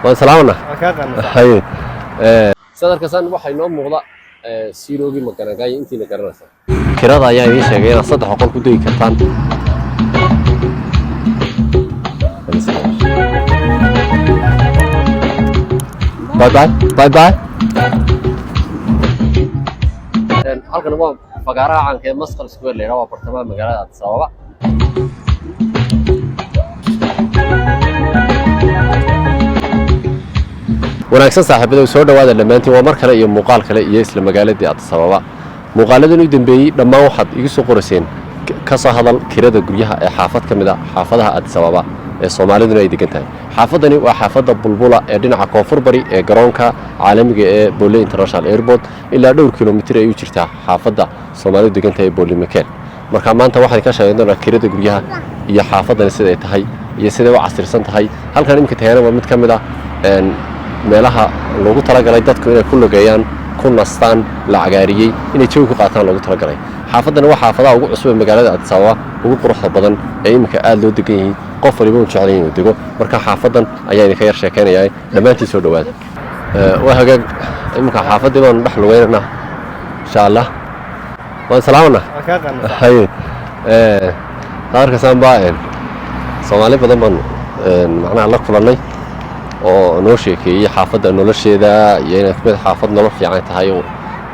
Waan salaamanaa. Waa kaa qaadnaa. Haye, sidaad arkaysaan waxaa inoo muuqda siroogii Maganagaayo. Intiina garanaysa kirada ayaa idiin sheegay inaad 3 qol ku degi kartaan. Bye bye, bye bye. Halkan waa fagaaraha caanka ee Masqal Square la yidhaha, waa bartamaha magaalada Addis Ababa. Wanaagsan saaxiibada, soo dhawaada dhammaantiin. Waa mar kale iyo muuqaal kale iyo isla magaaladii Addis Ababa. Muuqaaladan u dambeeyey dhammaan waxaad igu soo qorayseen ka soo hadal kirada guryaha ee xaafad ka mid a xaafadaha Addis Ababa ee Soomaaliduna ay degan tahay. Xaafadani waa xaafadda Bulbula ee dhinaca koonfur bari ee garoonka caalamiga ee Bole International Airport. Ilaa dhowr kilomitir ay u jirtaa xaafadda Soomaalidu degan tahay ee Bole Mikel. Marka maanta waxaan ka sheegan doonaa kirada guryaha iyo xaafadani siday tahay iyo siday u casirsan tahay. Halkan iminka tagaana waa mid ka mid ah meelaha loogu talagalay dadku inay ku lugeeyaan, ku nastaan, la cagaariyey, inay jawi ku qaataan loogu talagalay. Xaafaddani waa xaafadaha ugu cusub ee magaalada Addis Ababa, ugu quruxda badan ee iminka aada loo degan yahay, qof waliba uu jecel inuu dego. Marka xaafaddan ayaa idinka yar sheekaynaya. Dhammaantiin soo dhowaada. Waa hagaag, iminka xaafaddii baanu dhex lugeynaynaa insha Allah. Waan salaamanaa. Waa kaa qaadnaa. Haye, saad arkaysaan baa Soomaali badan baan macnaha la kulannay oo noo sheekeeyey xaafadda nolosheeda iyo inay mid xaafad nolol fiican tahay oo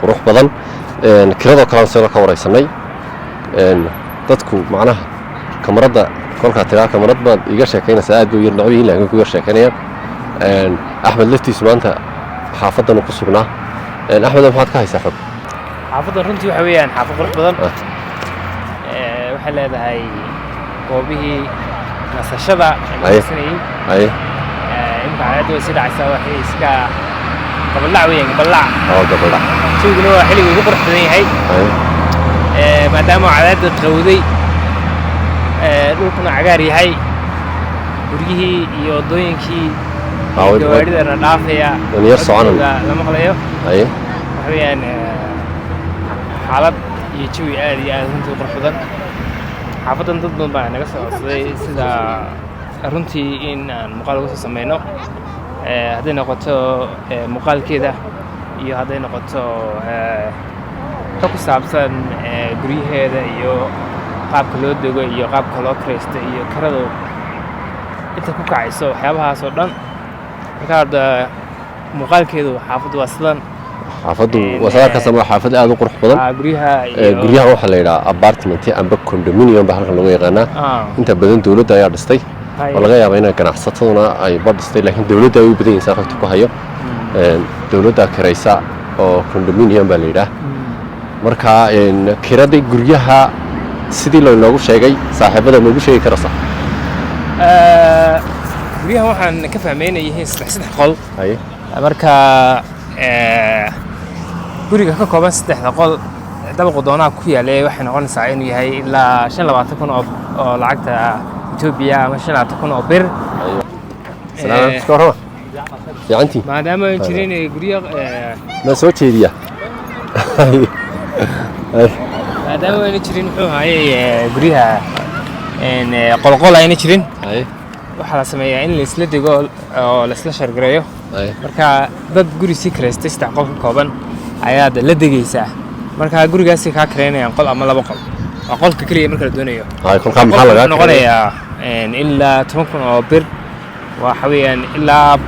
qurux badan. Kiradoo kalean sidoo ka waraysanay. Dadku macnaha kamarada kolkaa tiraa kamarad baad iga sheekaynaysaa, aad bay u yar necab yihiin, laakiin ku yar sheekaynayaan. Axmed laftiisu maanta xaafaddan ku sugnaa. Axmed, maxaad ka haysaa xog? Xaafaddan runtii waxa weeyaan xaafad qurux badan. Waxay leedahay goobihii nasashada ee lagu nasanayey. Imika cadceedda way sii dhacaysaa, waxay iska gabaldhac weeyaan, gabaldhac. Oo gabadha. Jawiguna waa xilliga ugu qurux badan yahay. Maadaama cadceedda qawday, dhulkuna cagaar yahay, guryihii iyo waddooyinkii iyo gawaadhidana dhaafaya waan yar soconan. codkooda la maqlayo. Waxa weeyaan xaalad iyo jawi aad iyo aad runtii u qurux badan. Xaafaddan dad badan baa naga soo codsaday sida runtii in aan muuqaal uga soo sameyno, hadday noqoto muuqaalkeeda iyo hadday noqoto xog ku saabsan guryaheeda iyo qaabka loo dego iyo qaabka loo kiraysto iyo kiradu inta ku kacayso, waxyaabahaas oo dhan. Marka hadda muuqaalkeedu xaafaddu waa sidan. Xaafaddu waa saad arkaysaan, waa xaafad aad u qurux badan. Guryaha iyo Guryaha waxaa la yidhaha apartment amba condominium baa halkan lagu yaqaanaa. Inta badan dowladda ayaa dhistay. Oo laga yaabaa inay ganacsataduna ay ba dhistay, laakiin dowladda ay u badan yihiin saan xogta ku hayo. Dowladda kiraysa oo condominium baa la yidhaah. Marka kiradii guryaha sidii laynoogu sheegay, saaxiibada noogu sheegi karaysa? Guryahan waxaan ka fahmay inay yihiin saddex saddex qol. Marka guriga ka kooban saddexda qol dabaqu doonaha ku yaallay waxay noqonaysaa inuu yahay ilaa 25,000 oo lacagta Etoobiya ama 25,000 oo bir. Salaam, iska warrama, fiicantii? Maadaama ay jirin guryo ma soo jeediya? Haye. Maadaama ayna jirin, muxuu ahaayey, guryaha qolqol ayna jirin, waxaa la sameeyaa in laisla dego oo laisla shargareeyo. Marka dad guri sii kiraystay saddex qol ka kooban ayaad la degaysaa. Marka gurigaasi kaa kiraynayaan qol ama laba qol, waa qolka keliya marka la doonayo. Haye, kolkaa maxaa Qolka lagaa wuxuu noqonayaa ilaa 10,000 oo bir, waxa weeyaan ilaa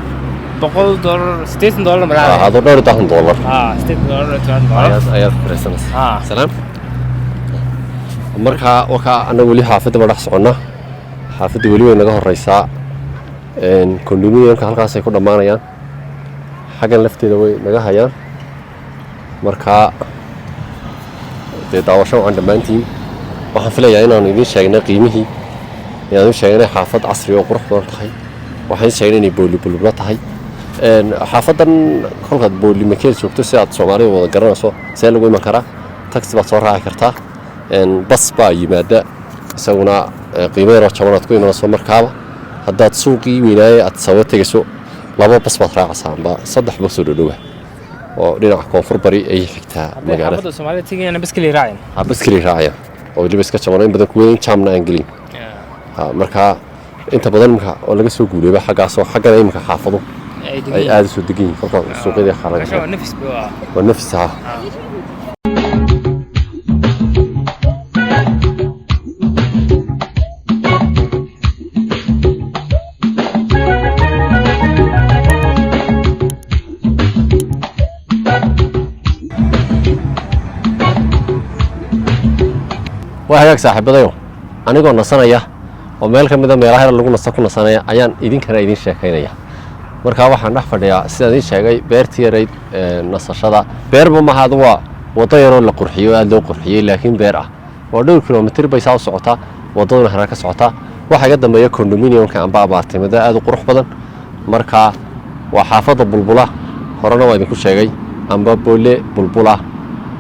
$100, $80 malaha. Adoo dhowr iyo toban dollar. $80, $10. Ayaad ku kiraysanaysaa. Salaam. Marka wakaa annaga weli xaafadda baa dhex soconnaa. Xaafadda weli way naga horeysaa. Condominiumka halkaasay ku dhammaanayaan, xaggan lafteeda way naga hayaan. Marka dee daawasho wacan dhammaantiin. Waxaan filayaa inaanu idiin sheegnay qiimihii, inaanu sheegnay xaafad casri oo qurux badan tahay. Waxaan sheegnay inay booli bulbula tahay. Xaafadan kolkaad Booli Makeel joogto, si aad Soomaalida wada garanayso, see lagu iman karaa? Taxi baad soo raaci kartaa. Bas baa yimaada isaguna, qiimo yaroo jaban aad ku imanayso markaaba. Haddaad suuqii weynaaye aad saba tegayso, laba bas baad raacaysaa amba saddex bas oo dhodhowa oo dhinaca koonfur bari ay xigtaa magaalada. Xaafadda Soomaalida tegayana bas keliya raacin. Ha, bas keliya raacaya oo weliba iska jaban, in badan kuweyn jaamna aan gelin. Ha, marka inta badan imika oo laga soo guuriyaba xaggaasoo xaggana imika xaafado Ay ay degan yihiin. Aada u soo degan yihiin kolka suuqyadii xalaga. Meesha waa nafis ba. Waa nafis, ha. Waa hagaag, saaxiibadayo. Anigoo nasanaya oo meel ka mida meelaha yar lagu nasa ku nasanaya ayaan idinkana idin sheekaynaya. Markaa waxaan dhex fadhiyaa, sidaan idiin sheegay, beertii yarayd ee nasashada. Beerba maaha, adu waa waddo yaroo la qurxiyey oo aada loo qurxiyey, laakiin beer ah. Waa dhowr kilomitir bay saa u socotaa, waddaduna haraa ka socotaa. Waxaa iga dambeeya condominiumka amba abaartimada aada u qurux badan. Marka waa xaafadda Bulbula, horena waa idinku sheegay, amba Boole Bulbula,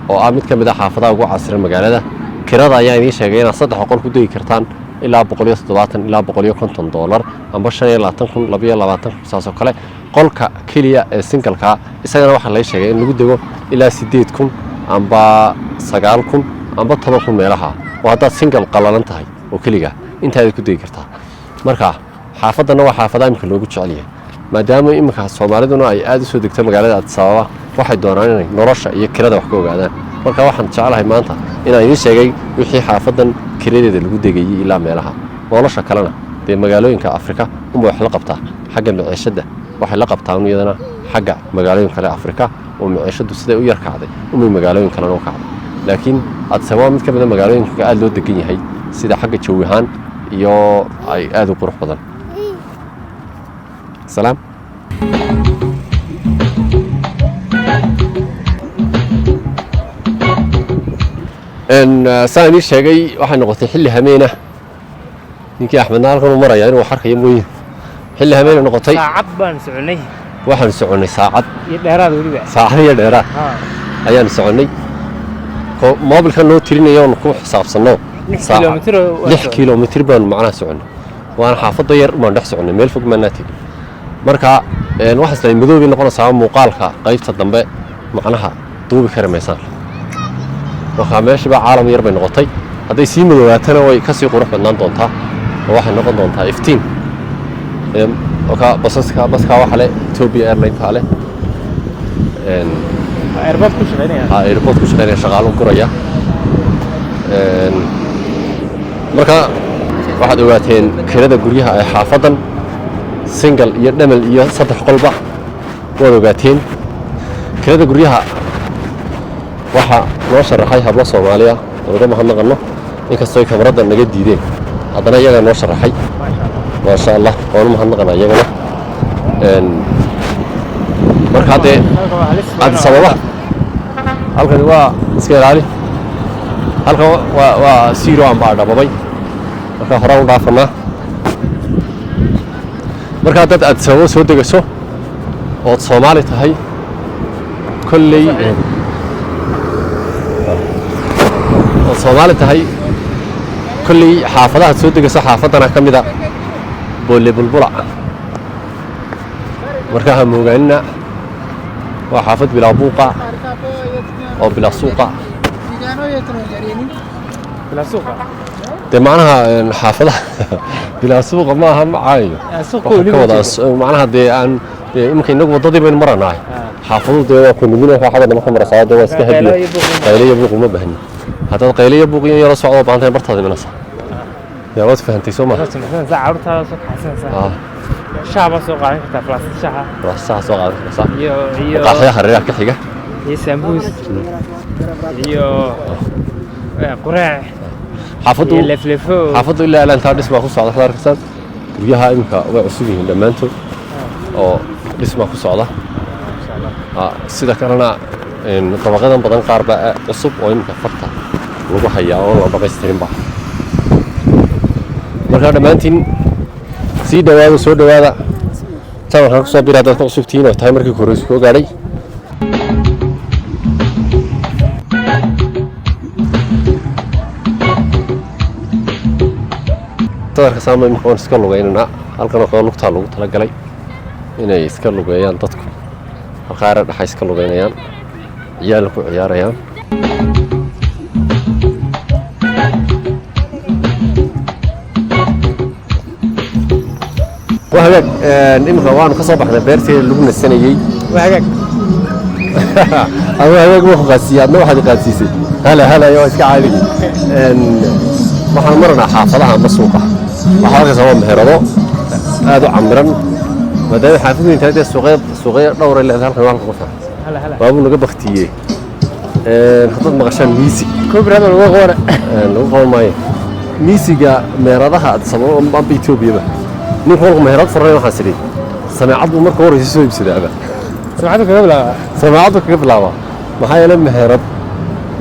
oo ah mid ka mid ah xaafadaha ugu casrisan magaalada. Kirada ayaa idiin sheegay inaad saddex qol ku degi kartaan ilaa 170 ilaa $150, amba 25,000, 22,000, saasoo kale. Qolka keliya ee single-ka isagana waxaa laga sheegay in lagu dego ilaa 8,000 amba 9,000 amba 10,000 meelaha, oo haddaad single qalalan tahay oo keliga intaada ku degi kartaa. Marka xaafaddana waa xaafadaha imika loogu jecel yahay, maadaama iminka Soomaaliduna ay aada u soo degto magaalada Addis Ababa. Waxay doonaan inay nolosha iyo kirada wax ka ogaadaan. Marka waxaan jeclahay maanta inaan idiin sheegay wixii xaafadan kiradeeda lagu degayey ilaa meelaha nolosha kalena. Dee magaalooyinka Afrika unba wax la qabtaa xagga maciishadda, waxay la qabtaan iyadana xagga magaalooyin kale Afrika, oo maciishaddu siday u yar kacday umay magaalooyin kalena u kacday. Laakiin Addis Ababa mid ka mid a magaalooyinka aada loo degan yahay, sida xagga jawi ahaan iyo ay aada u qurux badan. Salaam. Saan idiin sheegay, waxay noqotay xilli hameena. Ninkii Axmedna halkan uu maraya inuu xarkayo mooye. Xilli hameena noqotay. Saacad baan soconay. Waxaanu soconnay saacad iyo dheeraad weliba. Saacad iyo dheeraad ayaanu soconnay. Moobilkan noo tirinaya oonu ku xisaabsanno. 6 kilomitir oo 6 kilomitir baanu macnaha soconnay, waana xaafadda yar baan dhex soconnay, meel fog maanaa tegin. Marka waxaa islahay madoobay noqonaysaa muuqaalka qaybta dambe, macnaha duubi kari maysaan. Marka meeshiiba caalam yar bay noqotay. Hadday sii madoobaatana way kasii qurux badnaan doontaa oo waxay noqon doontaa iftiin. Oka basaska, baskaa waxa leh Ethiopia Airline baa leh. Airport ku shaqeynaya. Ha, airport ku shaqeynaya, shaqaalo guraya. Marka waxaad ogaateen kirada guryaha ee xaafadan, single iyo double iyo saddex qolba waad ogaateen. Kirada guryaha waxaa noo sharaxay hablo Soomaaliya oo uga mahadnaqanno. Inkastoo ay kamarada naga diideen, haddana iyagaa noo sharaxay. Maasha Allah, waanu mahadnaqanaa iyagana. Marka haddee Addis Ababa halkani waa iska ilaali. Halkan waa zero aan baa dhababay. Marka horaan u dhaafanaa. Marka haddaad Addis Ababa soo degaso ood Soomaali tahay, kolley ood Soomaali tahay, kolley xaafadahaad soo degaso xaafadana ka mida Boole Bulbula. Marka ha moogaanina, waa xaafad bilaa buuqa oo bilaa suuqa. Bilaa suuqa. Dee macnaha xaafadaha bilaa suuqa ma aha macaayo. Suuqa waxaan weli ka ma wadaa jiro. Macnaha dee aan dee iminka inagu waddadii baynu maranahay. Xaafadu dee waa condominium, xagga dambe ka maraysaa, dee waa iska Qaylo hadiyo. iyo buuq uma Qaylo iyo buuq uma baahni. Haddaad qaylo iyo buuq iyo yaro socdo baantahay, bartaada imanaysaa. Yaa waad fahantay, soo ma? Soo sameysanaysaa, carruurtaada soo kaxaysanaysaa. Shaah baa soo qaadan kartaa, falaasad shaaha. Waa sax, soo qaadan kartaa. Iyo Maqaaxiyaha hareeraha ka xiga. Iyo sambuus iyo qureec. Xaafaddu iyo leflefo. Xaafaddu ilaa intaa dhismaa ku socda. Waxaad arkaysaan guryaha iminka way cusub yihiin dhammaantood oo dhismaa ku socda. Sida kalena dabaqadan badan qaar baa cusub oo iminka farta lagu hayaa oo la dhamaystirinba. Marka dhammaantiin sii dhowaada, soo dhowaada. Channelkan kusoo bira haddaad ka cusubtihiin oo tahay markii horeysu koo gaadhay. Sadarka saama imika waan iska lugeynanaa. Halkan oo kale lugtaa lagu talagalay inay iska lugeeyaan dadku. Halkaara dhexa iska lugeynayaan, ciyaalna ku ciyaarayaan. Waa hagaag. Iminka waanu ka soo baxnay beertii lagu nasanayey. Waa hagaag. Ama hagaag waa ku qaadsiiyey, adna waxaad i qaadsiisay hala hala, waa iska caadigi. Waxaan maranaa xaafadaha ama suuqa. Waxaa arkaysaa waa meherado aad u camiran, maadaama xaafad weyn tahay, dee suuqyo dhowr ay leedahay. Halkan waa halka qofka Hala hala. Baabuu naga baktiyey. Haddaad maqashaan miisig Copyright lagu qabana. Lagu qaban maayo miisiga meheradaha Addis Ababa amba Etoobiyaba. Ninku markuu meherad furanay, waxaan sidhi sameecad buu marka horeysa soo iibsadaaba. Samacadu kaga bilaaba. Sameecaddu kaga bilaabaa, maxaa yeelay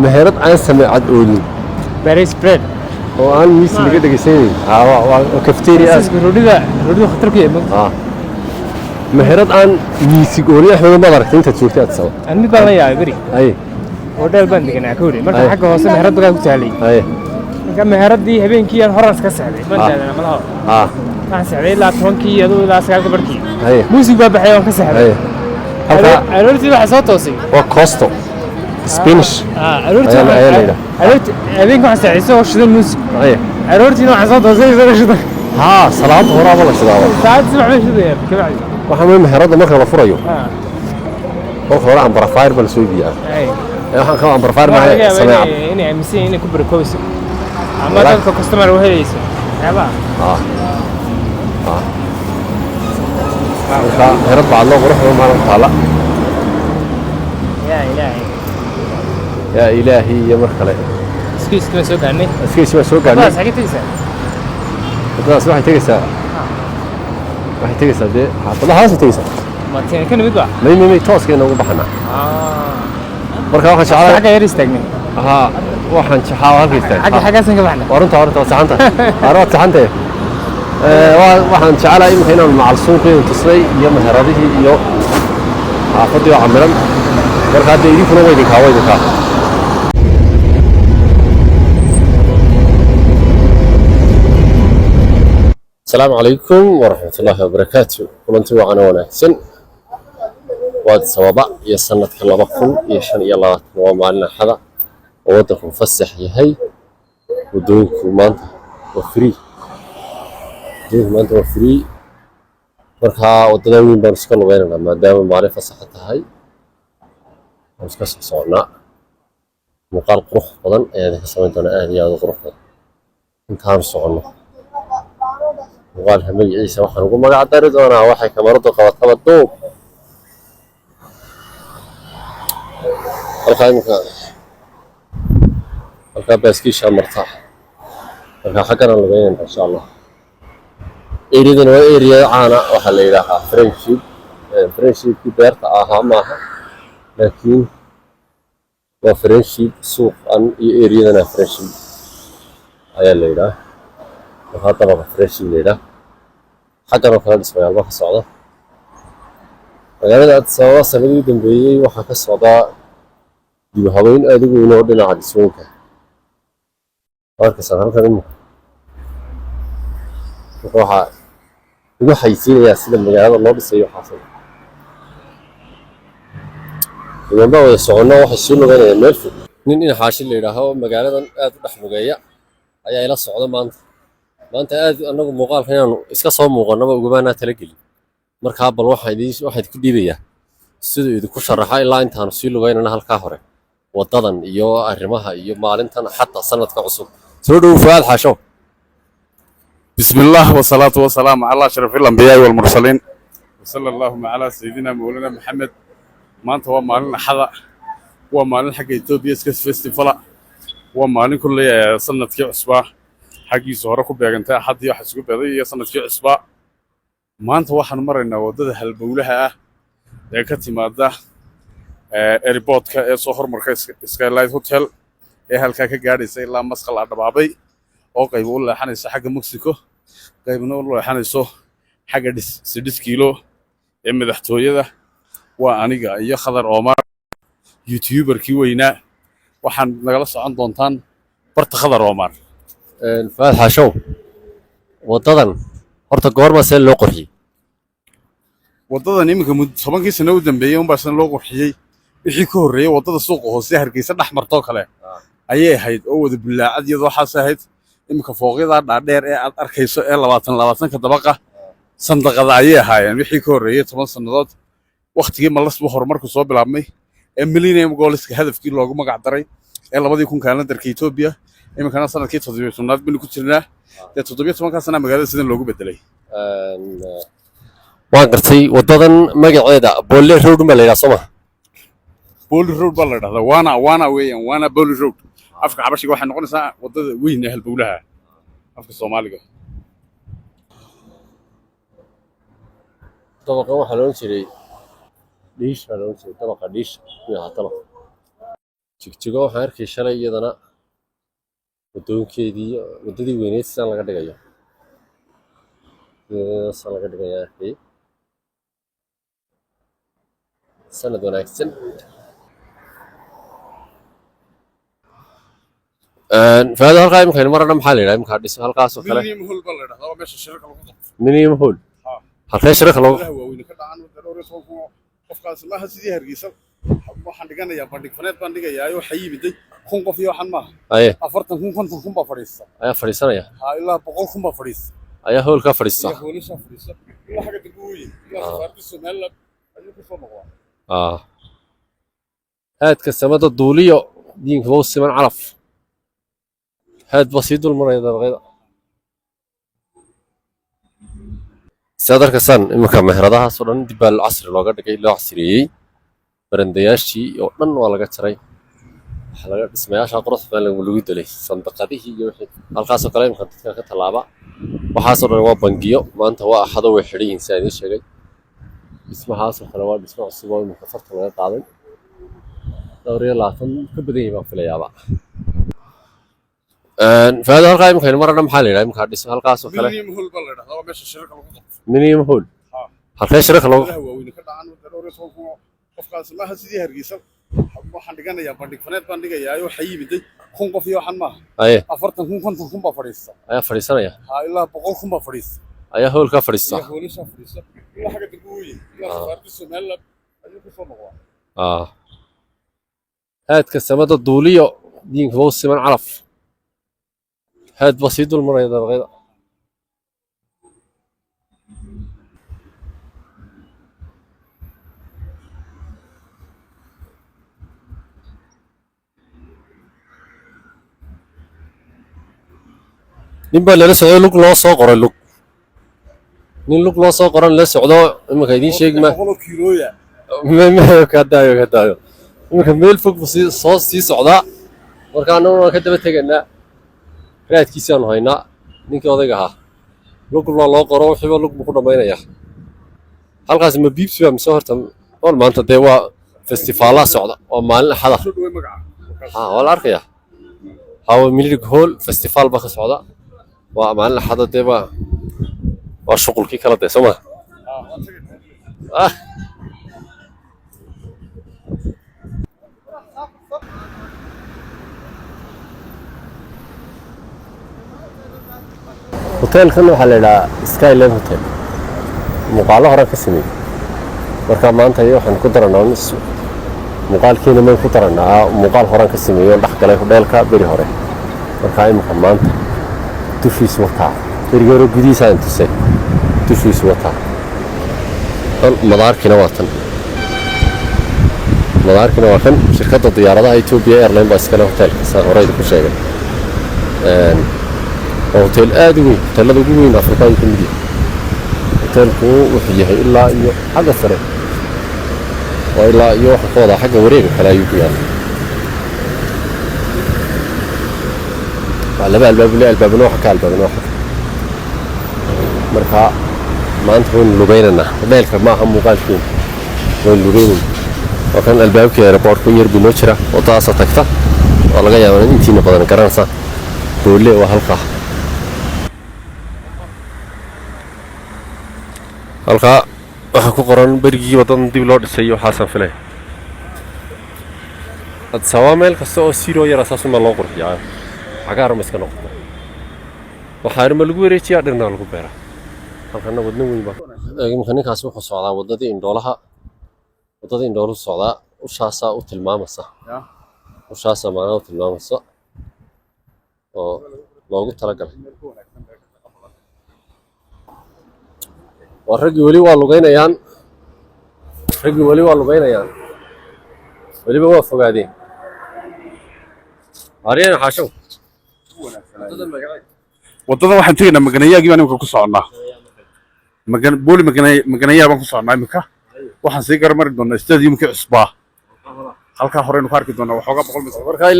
meherad aan sameecad oolin Paris bread. oo aan miisi laga dhegaysanayn, haa, waa cafeteria aad Faransiiska roodhida khatar ku yahay. Haa, meherad aan miisig oolin, Axmed, maad aragtay intaad joogtay Addis Ababa? Aan mid baan la yaabay beri. Oo dheel baan deganaa ka weri marka xagga hoose meherad bagaa ku taalay. Marka meheradii habeenkii aan horaan iska seexday, ma taadana malaha. Waxaan seexday ilaa 10-kii, aduu ilaa 9-ka barkii. Muusig baa baxay, waan ka seexday. Halkaa Aroortii waxaa soo toosay. Waa costo Spanish. Aroortii Ayaa la yidhaha. Aroortii habeenkii waxaan seexday isagoo shidan muusig. Aroortiina waxaan soo toosay isagoo shidan. Haa, salaada horaaba la shidaaba. Saacad subax bay shidayaan kabacdi. Waxaa weeye meherada marka la furayo, marka hore amplifier baa lasoo iibiyaa. Waxaan ka amplifier Waxaa laga maaha, yaabaa sameecad. inay aaminsan yihiin inay ku barakoobayso ama dadka customer u helayso waxyaabaha. Haa, marka meherad bacadloo qurux badan baa taala. Yaa Ilaahay! Yaa Ilaahi! Iyo mar kale. Iskiiskii baan soo gaarnay. Askiisi waa soo gaarnay. Waddadaas xagee tegaysaa? Waddadaas waxay tegeysaa dee xaafadahaasay tegeysaa. Ma teen ka nimid ba? May, tooska inoogu baxanaa. Marka waxaan jeclaa Xagga yar istaagnay. Haa, waxaan jeclaa halka istaag. Xagga xaggaasan ka baxnay. Waa runta, horta waa saxanta, waad saxantay. Waxaan jeclahay iminka inaan macal suuqii tusnay iyo meheradihii iyo xaafadii oo camiran. Marka hadda idinkuna waa idinkaa. Asalaamu calaykum waraxmatullaahi wabarakaatu. Kulanti wacan oo wanaagsan. Waa Sababa iyo sanadka 2025. Waa maalin Axada oo waddanku fasax yahay. Waddooyinku maanta waa free, waddooyinku maanta waa free. Marka waddada weyn baanu iska lugeynaynaa, maadaama maalin fasaxa tahay. Waan iska soo soconnaa. Muuqaal qurux badan ayaa idinka samayn doonaa, aad iyo aad u qurux badan, intaanu soconno. Muuqaalka magaciisa waxaan ugu magac dari doonaa "Waxay kamaradu qabataba duub". Halkaa iminka, halkaa baaskiishaa marta. Marka xagganaan lugeynayna, insha Allah. Eriyadan waa area caana, waxaa la yidhaahaa Friendship. Friendshipkii beerta ahaa maaha, laakiin waa Friendship suuqan iyo eriyadana Friendship ayaa la yidhaha. Markaa dabaqa Friendship la yidhaha. Xaggan oo kale dhismayaal baa ka socda magaalada Addis Ababa. Sanadii u dambeeyey waxaa ka socdaa dib u habeyn aad u weyn oo dhinaca dhismooyinka. Waa arkaysaan halkan imika. Marka waxaa lagu xayeysiinayaa sida magaalada loo dhisayo xaafada. Niman baa wada soconno, waxay sii lugeynayaan meel fog. Nin in Xaashi la yidhaaho, magaaladan aad u dhex lugeeya, ayaa ila socda maanta. Maanta aad annagu muuqaalka inaanu iska soo muuqannaba ugamaanaa talagelin. Markaa bal waxaan idinku dhiibayaa siduu idinku sharaxa ilaa intaanu sii lugeynana halkaa hore waddadan iyo arrimaha iyo maalintan xataa sanadka cusub. Soo dhowow, Fuaad Xaasho. بسم الله والصلاة والسلام على أشرف الأنبياء والمرسلين، وصلى اللهم على سيدنا مولانا محمد. Maanta waa maalin Axada, waa maalin xagga Ethiopia Sketch Festival, waa maalin kulley sanadkii cusbaa xaggiisa hore ku beegantay. Axaddii waxa isugu beeday iyo sanadkii cusbaa. Maanta waxaan maraynaa waddada halbowlaha ah ee ka timaada airportka ee soo hormarka Skylight Hotel, ee halkaa ka gaadhaysa ilaa Masqal Adhabaabay, oo qayb u leexanaysa xagga Mexico, qaybna u leexanayso xagga sidhis kiilo ee madaxtooyada. Waa aniga iyo Khadar Omar, youtuberkii weynaa. Waxaan nagala socon doontaan barta Khadar Omar. Fuaad Xaashow, waddadan horta goorma see loo qurxiyey? Waddadan iminka 10-kii sano u dambeeyey unbaa san loo qurxiyey. Wixii ka horreeyey waddada suuqa hoose Hargeysa dhex martoo kale ayay ahayd, oo wada bullaacad iyadoo waxaas ahayd. Iminka fooqyadaa dhaadheer ee aad arkayso ee 20 20-ka dabaqa. Sandaqada ayay ahaayeen wixii ka horreeyey 10 sannadood, wakhtigii Malas buu horumarku soo bilaabmay ee Millennium Goalska, hadafkii loogu magac daray ee 2000 kalendarka Etoobiya. Iminkana sanadkii 17aad baynu ku jirnaa. Dee 17-kaa sanaa magaalada sidan loogu bedelay. Waan gartay. Waddadan magaceeda Boole Road baa la yidhaha, soo ma? Bole Road baa la dhahdaa. Waana weeyaan, waana Bole Road. Afka Xabashiga waxay noqonaysaa waddada weyn ee halbowlaha afka Soomaaliga. Dabaqan waxaa la odhan jiray Dhiish baa la odhan jiray, dabaqa Dhiish miyuu ahaa dabaq Jigjigo? Waxaan arkay shalay iyadana waddoonkeedii, waddadii weyneyd sidaan laga dhigayo, sidaan laga dhigaya arkay. Sanad wanaagsan. Faado, halkaa imika aynu marana maxaa la yidhaha imika dhis halkaasoo kale? Millennium Hall baa la dhahdaa, waa meesha shirarka lagu qabto. Millennium Hall? Ha. Halkee shirarka loogu Meelaha waaweyne ka dhacaan, dhowr iyo toban kun oo qofkaas maaha. Sidii Hargeysa waxaan dhiganayaa bandhig faneed baan dhigayaa, waxaa yimiday 1000 qof iyo waxaan maaha. 40,000, 50,000 baa fadhiista. Ayaa fadhiisanaya? Ha, ilaa 100,000 baa fadhiista. Ayaa hoolkaa fadhiista? Iyo hoolashaa fadhiista ilaa xagga dambe weeye, ilaa safaaradda Somaliland ayuu ku soo noqdaa. Haadka samada duuliyo diinka loo siman calaf haad baa sii dul maraya dabaqyada. Sidaad arkaysaan iminka meheradahaas oo dhan dib baa casri looga dhigay, loo casriyeeyey. Barandayaashii oo dhan waa laga jaray, waxaa laga dhismayaasha quruxda badan lagu dilay sandaqadihii iyo wixii halkaasoo kale. Iminka dadka ka tallaaba waxaasoo dhan waa bangiyo. Maanta waa Axado, way xidhan yihiin sidaan idiin sheegay. Dhismahaasoo kale waa dhismo cusub oo iminka farta laga qaaday, dhowr iyo labaatan ka badan yahay baan filayaaba. Faado, halkaa imika aynu marana maxaa la yidhaha imika dhis halkaasoo kale? Millennium Hall baa la dhahdaa, waa meesha shirarka lagu qabto. Millennium Hall? Ha. Halkee shirarka loogu Meelaha waaweyne ka dhacaan, dhowr iyo toban kun oo qofkaas maaha. Sidii Hargeysa waxaan dhiganayaa bandhig faneed baan dhigayaa, waxaa yimiday 1000 qof iyo waxaan maaha. 40,000, 50,000 baa fadhiista. Ayaa fadhiisanaya? Ha, ilaa 100,000 baa fadhiista. Ayaa hoolkaa fadhiista? Iyo hoolashaa fadhiista ilaa xagga dambe weeye, ilaa safaaradda Somaliland ayuu ku soo noqdaa. Haadka samada duuliyo diinka loo siman calaf haad baa sii dul maraya dabaqyada. Nin baa lala socday, lug loo soo qoray, lug nin lug loo soo qoran la socdo. Iminka idiin sheegi ma 100 kiilooya. Ka daayo, ka daayo. Iminka meel fog buu sii soo sii socdaa. Marka annaguna waan ka daba tegaynaa, raadkiisaanu haynaa. Ninkii odayga ahaa lug loo loo qoro, wixiiba lug buu ku dhammaynayaa. Halkaas ma Biibsi baa mise? Horta ol maanta dee waa festifaalaa socda, waa maalin Axada. Soo dhawey magaca. Ha, waa la arkayaa. Hawa Minilik Hall festival baa ka socda, waa maalin Axada. Dee waa shuqulkii kala dee, soo ma? Ah. Hoteelkan waxaa la yidhahaa Skyline Hotel. Muuqaalo horaan ka sameeyey. Marka maanta iyo waxaan ku daranaa muuqaalkiina mayn ku daranaa. Muuqaal horaan ka sameeyey oon dhex galay hodheelka beri hore. Marka imika maanta dushiisu wataa, berigi hore gudihiisa aan tusay, dushiisu wataa. Tan madaarkiina waa tan, madaarkiina waa kan. Shirkadda diyaaradaha Ethiopia Airline baa iskale hoteelka, saan horey idinku sheegay. Waa hotel aad u weyn, hoteelada ugu weyn Afrika ayuu ka mid yahay. Hoteelku wuxuu yahay ilaa iyo xagga sare, waa ilaa iyo waxaan ka wadaa xagga wareega kale ayuu ku yaala. Waa laba albaab le, albaabna waxa ka, albaabna waxa ka. Marka maanta waynu lugaynaynaa, hoteelka maaha muuqaalkiina, waynu lugaynayna. Waa kan albaabkii airportka, yar buu noo jira. Waddadaasoo tagta oo laga yaabaa in intiina badan garanaysaa. Boole waa halkaa. Halkaa waxaa ku qoran berigii waddadan dib loo dhisay iyo waxaasaan filaya. Addis Ababa meel kasta oo siroo yara saasumaa loo qurxiyaa, cagaar ma iska noqoto. Waxaana ma lagu wareejiyaa, dhirna lagu beeraa. Halkana wadno weyn baa. Imika ninkaasi wuxuu socdaa waddadii indhoolaha, waddadii indhooluhu socdaa. Ushaasaa u tilmaamaysa, ushaasaa macnaha u tilmaamaysa oo loogu talagalay. Waa raggii weli waa lugeynayaan, raggii weli waa lugeynayaan, weliba waa fogaadeen. Aryan xaashow. Waddadan waxaan tegaynaa Maganayaagii baan imika ku soconnaa. Magan Booli Maganayaa baan ku soconnaa imika. Waxaan sii garamari doonaa stadiumkii cusbaa. Halkaa horeynu ka arki doonaa waxoogaa 100 mitir. Markaa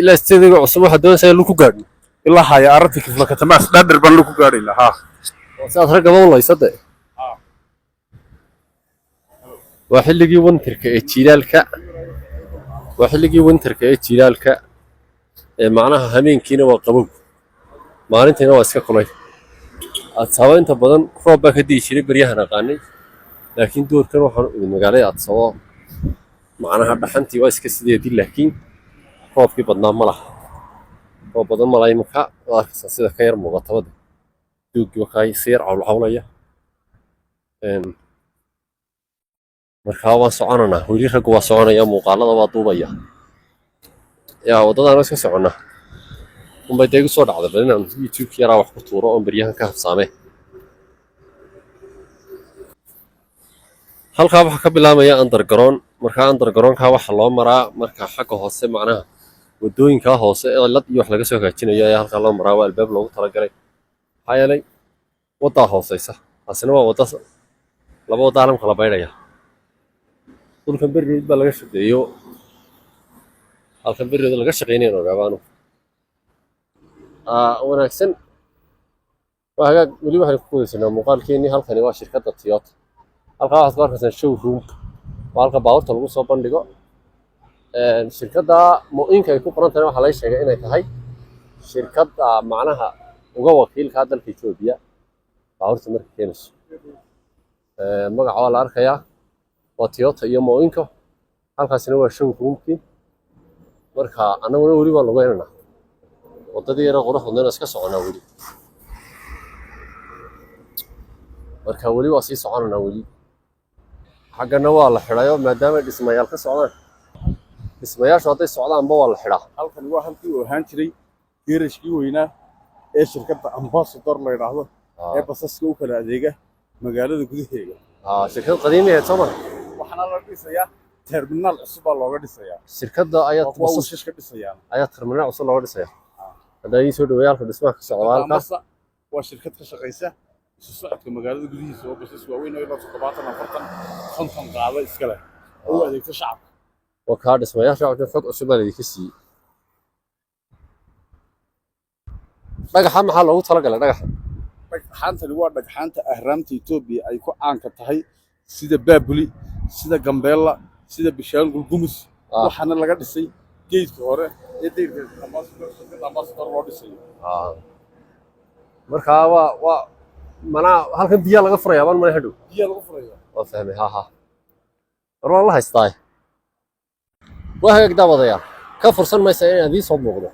ilaa stadiumka cusub waxaad doonaysaa in lagu gaadho? Ilaa haya arrintii kifla katamaas dhaadher baan lagu gaadhaynaa, haa. Si aad raggaba u laysade. Waa xilligii winterka ee jiilaalka, waa xilligii winterka ee jiilaalka ee macnaha hameenkiina waa qabow, maalintiina waa iska kulay. Addis Ababa inta badan roob baa ka di'i jiray beryahan aqaanay, laakiin doorkan waxaan imid magaalada Addis Ababa, macnaha dhaxantii waa iska sideedii, laakiin roobkii badnaa ma laha, roob badan ma laha iminka. Waad arkaysaa sida ka yar muuqatabada doogii wakaa si yar cawlcawlaya. Markaa waan soconanaa weli, raggu waa soconaya, muuqaalada waa duubaya. Yaa waddadaan iska soconnaa unbay dee igu soo dhacday bal inaan YouTube yaraa wax ku tuuro oon beryahan ka habsaame. Halkaa waxaa ka bilaabmaya underground. Markaa undergroundka waxaa loo maraa marka xagga hoose, macnaha waddooyinkaa hoose ee lad iyo wax laga soo hagaajinayo ayaa halkaa loo maraa. Waa albaab loogu talagalay, maxaa yeelay waddaa hooseysa, taasina waa wadda laba wadda caalamka la baydhaya. Dhulkan berriid baa laga shaqeeyo, halkan berriid laga shaqeynaya ogaabaanu wanaagsan. Waa hagaag, weli waxaynu ku guudaysanaa muuqaalkeenii. Halkani waa shirkadda Toyota. Halkaa waxaad ku arkaysaan showroomka, waa halka baabuurta lagu soo bandhigo. Shirkadda mo-inka ay ku qoran tahay waxaa laga sheegay inay tahay shirkadda macnaha uga wakiilka dalka Etoobiya baabuurta marka keenayso. Magaca waa la arkayaa, waa Toyota iyo mo-inka. Halkaasina waa showroomkii. Marka annaguna weli waan lugeynanaa waddadii yara qurux badnayna, iska soconaa weli. Marka weli waa sii soconanaa weli. Xaggana waa la xidhayo maadaama ay dhismayaal ka socdaan. Dhismayaashu hadday socdaanba waa la xidhaa. Halkani waa halkii uu ahaan jiray geerashkii weynaa ee shirkadda Ambassador la yidhaahdo ee basaska u kala adeega magaalada gudaheega. Shirkad qadiimi ahayd, soo ma? Waxaana la dhisayaa terminaal cusub baa looga dhisayaa. Shirkadda ayaa Waa kuwa basas wiishashka dhisayaan. Ayaa terminaal cusub looga dhisaya. Haddaa idiin soo dhaweeya halka dhismaha ka socda halkaas. Ambassa waa shirkad ka shaqaysa isu socodka magaalada gudihiisa oo basas waaweyn oo ilaa 70, 40, 50 qaada iska leh oo u adeegta shacabka. Waa kaa dhismayaasha cusub, xog cusub baa laidinka siiyey. Dhagaxa maxaa loogu talagalay dhagaxa? Dhagxaantani waa dhagxaanta ahraamta Etoobiya ay ku caanka tahay, sida Baabuli, sida Gambeella, sida Bishaangul Gumus. Waxaana laga dhisay geedka hore ee deyrka Ambassador, shirkadda Ambassador loo dhisayo. Markaa waa manaa halkan biyaa laga furayaa baan mana hadhow. Biyaa lagu furaya. Waan fahmay, ha ha, war waan la haystaa. Waa hagaag daawadayaal, ka fursan maysa inaan idiin soo muuqdo.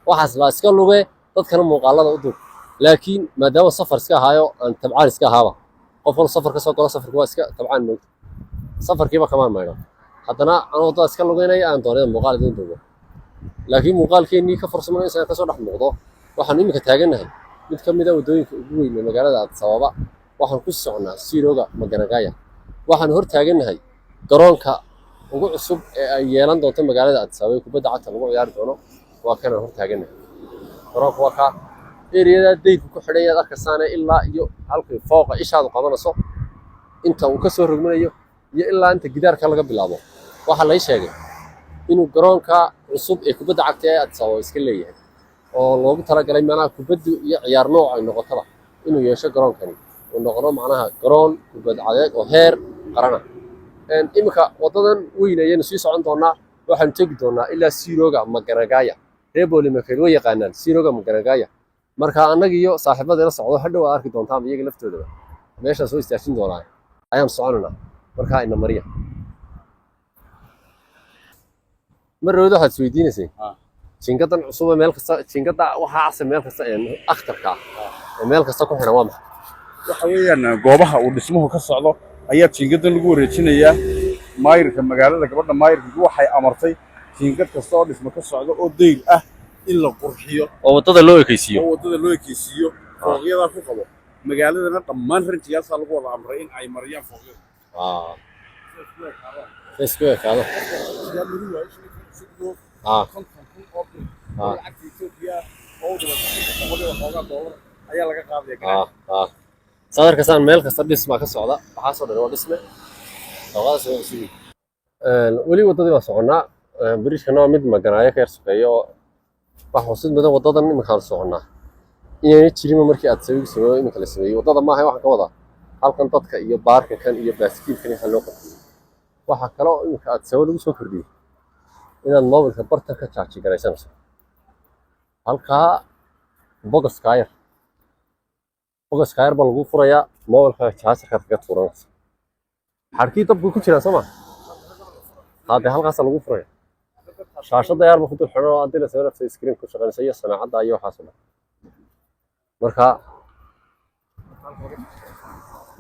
Waxaas laa iska luge dadkana muuqaalada u duub, laakiin maadaama safar iska ahaayo, aan tabcaan iska ahaaba, qof wal safar ka soo galo, safarku waa iska tabcaan moogta, safarkiiba kamaan maydho. Haddana anoo waddada iska lugeynaya aan doonay muuqaal idiin duubo, laakiin muuqaalkeennii ka fursan maysa inaan kasoo dhex muuqdo. Waxaan iminka taagannahay mid ka mid a waddooyinka ugu weyn ee magaalada Addis Ababa. Waxaan ku soconnaa Siroga Maganagaya. Waxaan hor taagannahay garoonka ugu cusub ee ay yeelan doonto magaalada Addis Ababa ee kubadda cagta lagu ciyaari doono. Waa kanaan hor taagannahay garoonka, waa kaa eriyada dayrku ku xidhan yaad arkaysaane, ilaa iyo halkii fooqa ishaadu qabanayso inta uu ka soo rogmanayo iyo ilaa inta gidaarka laga bilaabo. Waxaa lay sheegay inuu garoonka cusub ee kubadda cagta ee Addis Ababa iska leeyahay oo loogu talagalay macnaha kubaddu iyo ciyaar nooc ay noqotaba inuu yeesho garoonkani, uu noqdo macnaha garoon kubad cadeed oo heer qarana. Iminka waddadan weyn ayaynu sii socon doonaa. Waxaanu tegi doonaa ilaa Siroga Maganagaya. Reer Boolimakeed way yaqaanaan Siroga Maganagaya. Marka annaga iyo saaxiibada ila socdo hadhow aad arki doontaan iyaga laftoodaba meeshaan soo istaajin doonaa ayaan soconaynaa. Markaa ina mariya mar dhawd waxaad isweydiinaysay jingadan cusub ee meel kasta, jingada waxaa casa meel kasta ee akhtarka ah ee meel kasta ku xidhan waa maxay? Waxa weeyaan goobaha uu dhismuhu ka socdo ayaa jiingadan lagu wareejinayaa. Maayirka magaalada, gabadha maayirka, waxay amartay jiingad kasta oo dhismo ka socdo oo deyr ah in la qurxiyo oo waddada loo ekeysiiyo oo waddada loo ekeysiiyo, fooqyadaa ku qabo. Magaaladana dhammaan rinjigaasaa lagu wada amray in ay mariyaan fooqyada. Isku ekaado. 50,000 oo bir oo lacagta Ethiopia oo u dhiganta $300 ayaa laga qaadaya ganaax. Saad arkaysaan, meel kasta dhismaa ka socda. Waxaasoo dhan waa dhisme. Dabaqadaas waa cusub. Weli waddadii baan soconnaa. Biriishkana waa mid maganaayo ka yar sokeeyo oo wax xusid mudan. Waddadan iminkaan soconnaa inayna jirinba markii aad sawigu sameeyo iminka la sameeyey waddada maaha. Waxaan ka wadaa halkan dadka iyo baarkankan iyo baaskiilkan waxaa loo qurxiyey. Waxaa kale oo iminka aad sawo lagu soo kordhiyey inaad mobilka bartan ka jaaji garaysanayso halkaa. Bogoskaa yar, bogoskaa yar baa lagu furayaa, mobilka jaajarkaad kaga tuuranaysa. Xadhkii dabku ku jiraan soo ma haddee, halkaasaa lagu furaya. Shaashadda yaar ba ku dul xidhan oo haddii la sameeyo nafta screen ku shaqaynaysa iyo samaacadda iyo waxaas oo dhan. Marka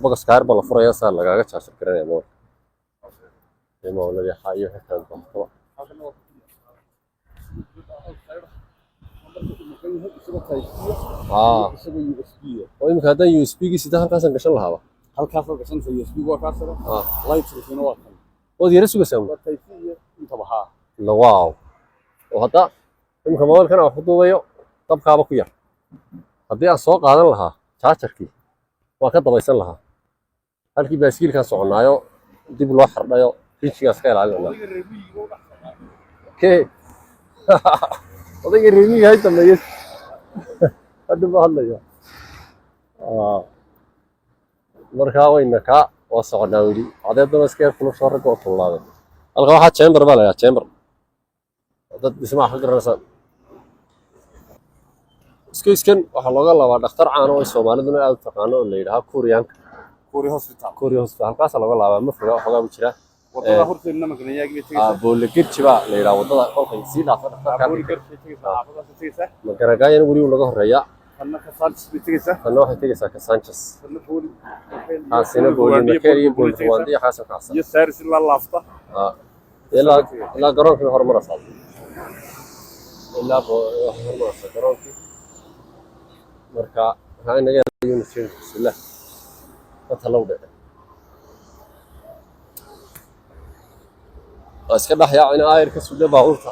bogoska yar baa la furaya, saa lagaaga jaajar garanaya mobilka iyo mobiladii waxaa iyo wixii kale bahtaba. Isagoo USB. Oo imika haddaan USB gii sida halkaasaan gashan lahaaba. Halkaasoo gashanaysa USB waa kaa sare. Lightkiisuna waa kan. Waad yara sugaysaa. Waa type C iyo intaba, haa. La wow, oo hadda imika mobilkan aan wax ku duubayo dabkaaba ku yar. Haddii aan soo qaadan lahaa jaajarkii, waan ka dabaysan lahaa. Halkii baaskiilkaan soconnaayo dib loo xardhayo, rinjigaas ka ilaalinanaa. Odayga reer miyiga u dhex socdaa. Kee? Odayga reer miyiga hay dambeeye, hadda ma hadlayo. Markaa wayna kaa waa soconnaa weli. Cadeedana iska yar kulusoo, ragga oo kululaaday. Halka waxaa chamber baa la yidhaha, chamber dad dhismaha ka garanaysaan. Isgoyskan waxaa looga laabaa dhakhtar caan oo ay Soomaaliduna aad u taqaano oo la yidhaaha Kuuriyaanka. Kuuri Hospital. Kuuriya Hospital halkaasaa looga laabaa. Ma foga, waxoogaa buu jiraa. Wadada horteedna Maganayagi bay tegaysaa. Boole Girji baa la yidhaha waddada kolkay sii dhaafta dhakhtarka. Booli Garji bay tegaysaa, xaafadaasay tegaysaa. Magaragaayana weli wuu naga horreeyaa. Tanna Kasaantis bay tegaysaa. Tanna waxay tegaysaa Kasanches. Tanna Booli. Kaasina Booli Makeer iyo Booli Rwanda iyo xasan kacsan. Iyo Saaris ilaa Laafta. Ilaa garoonkii horumaraysaa, ilaa waxay horumaraysaa garoonkii. Marka waxaa inaga yunus. Bismillah, dadka low dhici waa iska dhex yaacina aayar ka sugna baabuurta.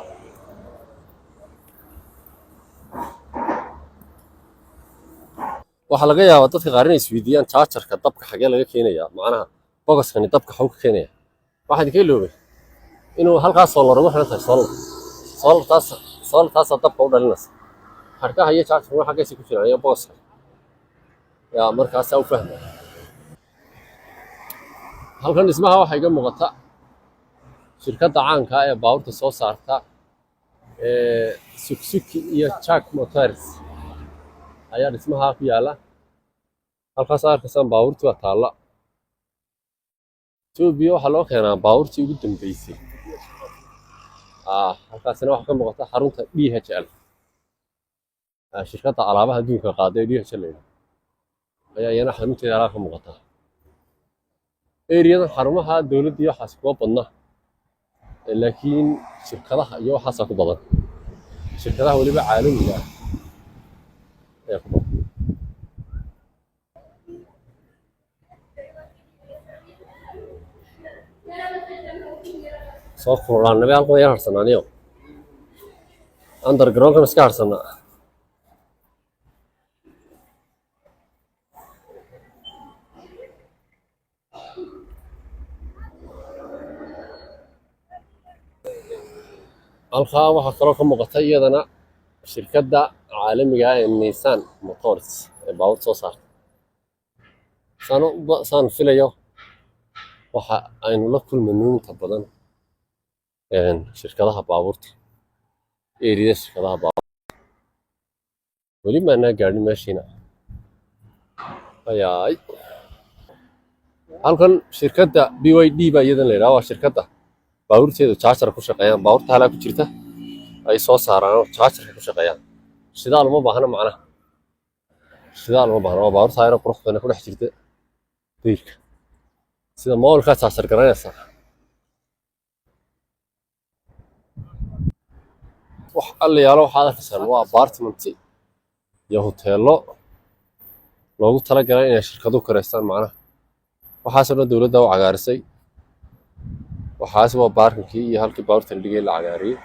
Waxaa laga yaabaa dadka qaar inay isweydiiyaan jaajarka dabka xagee laga keenayaa, macnaha bogoskani dabka xaw ka keenaya. Waxaa idinka iloobay inuu halkaas solar ugu xiran tahay. Solar, solartaas, solartaasaa dabka u dhalinaysa. Xadhkaha iyo jaajarkuna xaggaysa ku jiraan iyo bogoska yaa markaasaa u fahmaya. Halkan dhismaha waxaa iga muuqata shirkadda caanka ah ee baabuurta soo saarta ee Suzuki iyo Jack Motors ayaa dhismaha ku yaala. Halkaas aad arkaysaan baabuurtii baa taalla. Etoobiya waxaa loo keenaa baabuurtii ugu dambeysay. Halkaasina waxaa ka muuqata xarunta DHL. Shirkadda alaabaha adduunka qaada ee DHL la yidhaahdo ayaa iyana xarunteeda halkaa ka muuqata. Eriyadan xarumaha dowladda iyo waxaas kuma badna, laakiin shirkadaha iyo waxaasaa ku badan. Shirkadaha weliba caalamiga ah ayaa ku badan. Soo kululaanabay halkan yar harsanaaniyo undergroundkan iska harsanaa. Halkaa waxaa kaloo ka muuqata iyadana shirkadda caalamiga ah ee Nissan Motors ee baabuur soo saarta. Saan filayo, waxa aynu la kulmayno inta badan shirkadaha baabuurta, eriyada shirkadaha baabuurta. Weli maanaa gaadhin meeshiina. Ayaay, halkan shirkadda BYD baa iyadan la yidhaha. Waa shirkadda baabuurteedu jaajar ku shaqeeyaan. Baabuurta halaa ku jirta ay soo saaraan oo jaajarka ku shaqeeyaan. Shidaal uma baahna, macnaha shidaal uma baahna. Waa baabuurta ayna qurux badan ku dhex jirta dayrka, sida moolkaa jaajar garanaysa. Wax alla yaalo waxaad arkaysaan waa apartment iyo hoteelo. Loogu talagalay inay shirkaduhu kireystaan. Macnaha waxaasoo dhan dowladda u cagaarisay. Waxaas waa parkingkii iyo halkii baabuurta la dhigay la cagaariyey.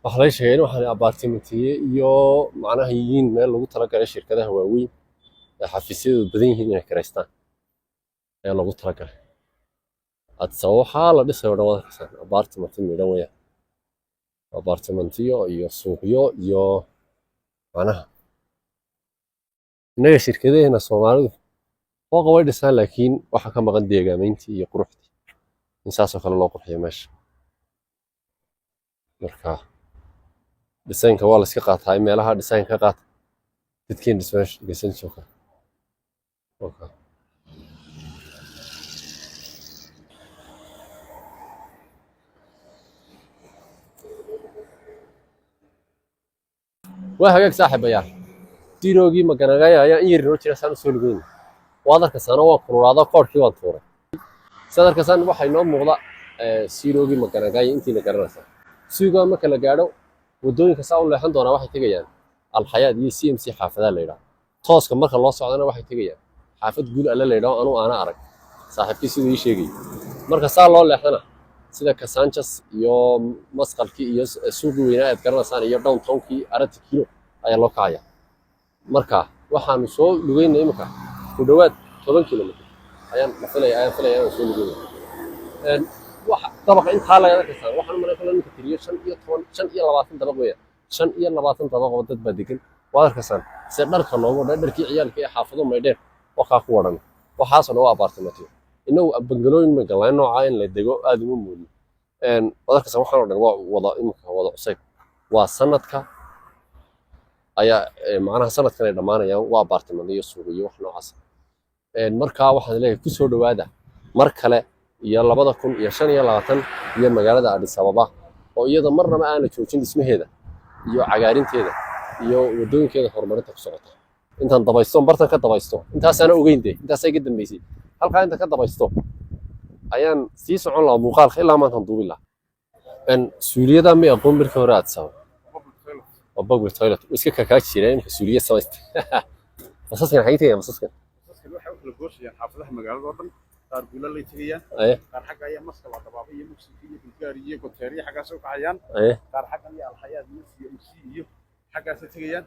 Waxaa laga sheegay in waxaan apartmentiye iyo macnaha yihiin meel lagu talagalay shirkadaha waaweyn ee xafiisyadoodu badan yihiin inay kireystaan ayaa loogu talagalay. Addis Ababa waxaa la dhisayo dhan waad arkaysaan, apartment midhan weeyaan, apartmentiyo iyo suuqyo iyo macnaha. Innaga shirkadaheena Soomaalidu fooqa way dhisaan, laakiin waxaa ka maqan deegaamayntii iyo quruxdii, in saasoo kale loo qurxiyo meesha. Marka designka waa la iska qaataa, in meelaha design ka qaata dadkeen dhismaha kale. Okay. Waa hagaag saaxiibayaal, diroogii Maganagaya ayaa in yar inoo jira saan usoo lugeyna. Waad arkaysaana, waa kululaado, koodhkii waan tuuray. Sidaad arkaysaan waxaa inoo muuqda siroogii Maganagaya. Intiina garanaysaa, suugaa marka la gaadho waddooyinka saa u leexan doonaa waxay tegayaan Alxayaad iyo CMC xaafadaha la yidhaho. Tooska marka loo socdana waxay tegayaan xaafad Guul Alle la yidhaho, anuu aana arag, saaxiibkii siduu ii sheegayay. Marka saa loo leexdana sida Kasanjas iyo Masqalkii iyo suuqii weynaa aad garanaysaan iyo downtownkii Arati Kilo ayaa loo kacaya. Marka waxaanu soo lugeynay imika ku dhowaad 10 kilomitr ayaan la filaya, ayaan filaya inaan soo lugeynay. Waxa dabaqa intaa laga arkaysaan, waxaan u malayn kala ninka tiriyo 15, 25 dabaq weeyaan. 25 dabaq oo dad baa degan. Waad arkaysaan se dharka loogu dhan, dharkii ciyaalka ee xaafado maydheen wakaa ku wadhan. Waxaasoo dhan waa apartmentyo. Innagu bangalooyin ma galnaa noocaa in la dego aad uma moodno. Waad arkaysaan, waxaan oo dhan waa wada imika wada cusayb. Waa sanadka ayaa macnaha sanadkan ay dhammaanayaan. Waa apartment iyo suuq iyo wax noocaas. Markaa waxaan leeyahay ku soo dhowaada mar kale iyo 2025 iyo magaalada Addis Ababa oo iyada marnaba aana joojin dhismaheeda iyo cagaarinteeda iyo waddooyinkeeda horumarinta ku socota. Intaan dabaysto bartan ka dabaysto, intaasaana ogeyn dee, intaasaa iga dambeysay. Halkaa intaan ka dabaysto ayaan sii socon lahaa muuqaalka ilaa maantaan duubin lahaa. Suuliyadaa may aqoon markii hore Addis Ababa. Waa public toilet. Way iska kakaaji jireen, imika suuliya samaysta. Basaskan xagee tegayaan basaskan? Basaskan waxay u kala gooshayaan xaafadaha magaalada oo dhan. Qaar Guulalay tegayaan, qaar xagga ayaa Maskal Adabaaba iyo Mugsinka iyo Bulgaari iyo Goteeriya xaggaas u kacayaan, qaar xaggan iyo Alxayaad iyo CMC iyo xaggaasay tegayaan,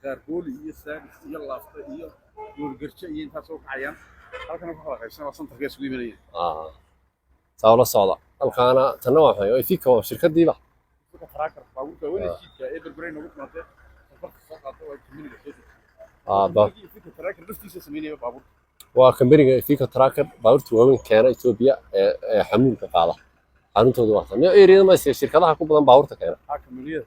qaar Gooli iyo Saadis iyo Laafta iyo Goolgarjo iyo intaas u kacayaan. Halkana ku kala qaybsan waa centerka isugu imanayaan. Saa ula socda. Halkaana tanna waa maxay? Ifika waa shirkadiiba. Ifika Tracker, baabuurka waaweyn ee jiidka ee Berberay noogu timaadee safarka soo qaata, waa companyga soo dejiyay. Ifika Tracker laftiisa sameynaya baabuurka. Waa kambaniga Ifika Tracker, baabuurta waaweyn keena Ethiopia ee xamuulka qaada. Xaruntoodu waa tan. Miyo eriyada ma shirkadaha ku badan baabuurta keena? Haa, kambaniyada.